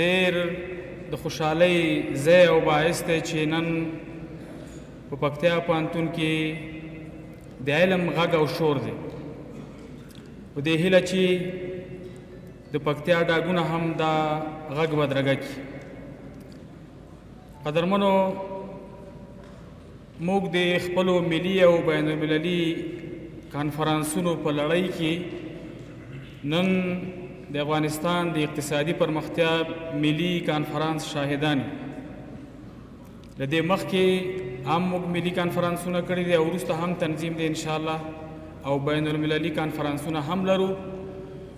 ډېر د خوشحالۍ ځای او باعث دی چې نن په پکتیا پوهنتون کې د علم غږ او شور دی. په دې هیله چې د پکتیا ډاګونه هم دا غږ بدرګه کړي. قدرمنو، موږ د خپلو ملي او بین المللي کانفرانسونو په لړۍ کې نن د افغانستان د اقتصادي پرمختیا ملي کانفرانس شاهدان. له دې مخکې هم موږ ملي کانفرانسونه کړي دي او وروسته هم تنظیم دی انشاءالله، او بین المللي کانفرانسونه هم لرو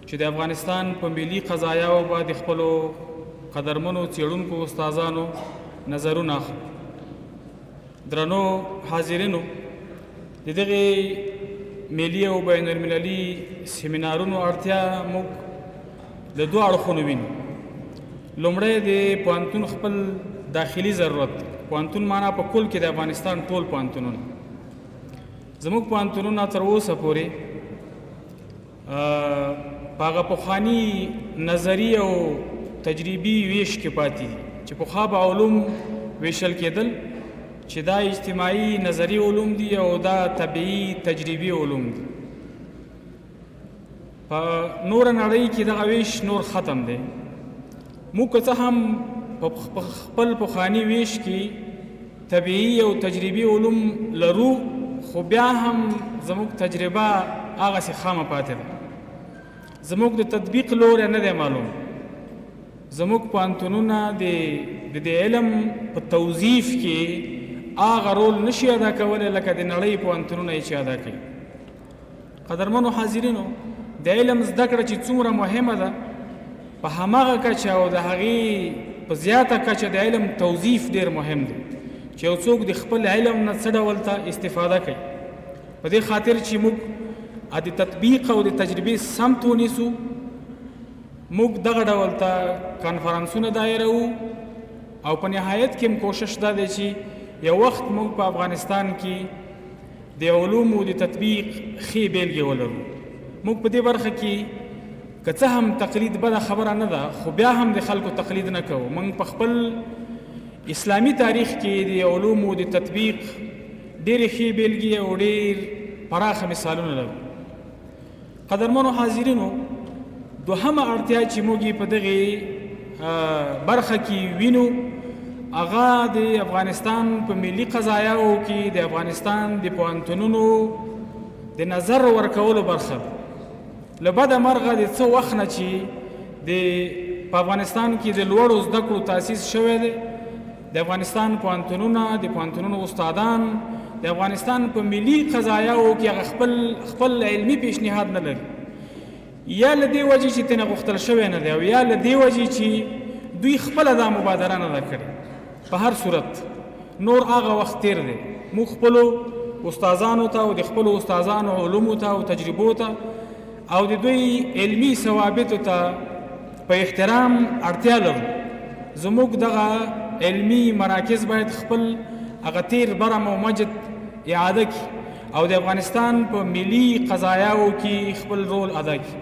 چې د افغانستان په ملي قضایاو به د خپلو قدرمنو څېړونکو استادانو نظرونه اخلو. درنو حاضرینو، د دغې ملي او بین المللي سیمینارونو اړتیا موږ له دوه اړخونو وینو. لومړی د پوهنتون خپل داخلي ضرورت. پوهنتون معنا په کل کې د افغانستان ټول پوهنتونونه. زموږ پوهنتونونه تر اوسه پورې په هغه پخواني نظري او تجربي ویش کې پاتې دي چې پخوا به علوم ویشل کېدل چې دا اجتماعي نظري علوم دي او دا طبیعي تجربي علوم دي. په نوره نړۍ کې دغه ویش نور ختم دی. موږ که څه هم په خپل پخواني ویش کې طبیعي او تجربي علوم لرو، خو بیا هم زموږ تجربه هغسې خامه پاتې ده. زموږ د تطبیق لوری نه دی معلوم. زموږ پوهنتونونه د دې علم په توظیف کې هغه رول نشي ادا کولی لکه د نړۍ پوهنتونونه یې چې ادا کوي. قدرمنو حاضرینو، د علم زده کړه چې څومره مهمه ده، په هماغه کچه او د هغې په زیاته کچه د علم توظیف ډېر مهم دی چې یو څوک د خپل علم نه څه ډول ته استفاده کوي. په دې خاطر چې موږ د تطبیق او د تجربې سمت ونیسو، موږ دغه ډول ته کانفرانسونه دایروو. او په نهایت کې هم کوشش دا دی چې یو وخت موږ په افغانستان کې د علومو د تطبیق ښې بېلګې ولرو. موږ په دې برخه کې که څه هم تقلید بده خبره نه ده، خو بیا هم د خلکو تقلید نه کوو. موږ په خپل اسلامي تاریخ کې د علومو د تطبیق ډېرې ښې بېلګې او ډېر پراخه مثالونه لرو. قدرمنو حاضرینو، دوهمه اړتیا چې موږ یې په دغې برخه کې وینو هغه د افغانستان په ملي قضایاو کې د افغانستان د پوهنتونونو د نظر ورکولو برخه ده. له بده مرغه د څه وخت نه چې د په افغانستان کې د لوړو زده کړو تاسیس شوی دی، د افغانستان پوهنتونونه، د پوهنتونونو استادان د افغانستان په ملي قضایاو کې هغه خپل علمي پیشنهاد نه لري، یا له دې وجې چې ترېنه غوښتل شوی نه دی او یا له دې وجې چې دوی خپله دا مبادره نه ده کړې. په هر صورت نور هغه وخت تیر دی. موږ خپلو استادانو ته او د خپلو استادانو علومو ته او تجربو ته او د دوی علمي ثوابتو ته په احترام اړتیا لرو. زموږ دغه علمي مراکز باید خپل هغه تیر برم او مجد اعاده کړي او د افغانستان په ملي قضایاو کې خپل رول ادا کړي.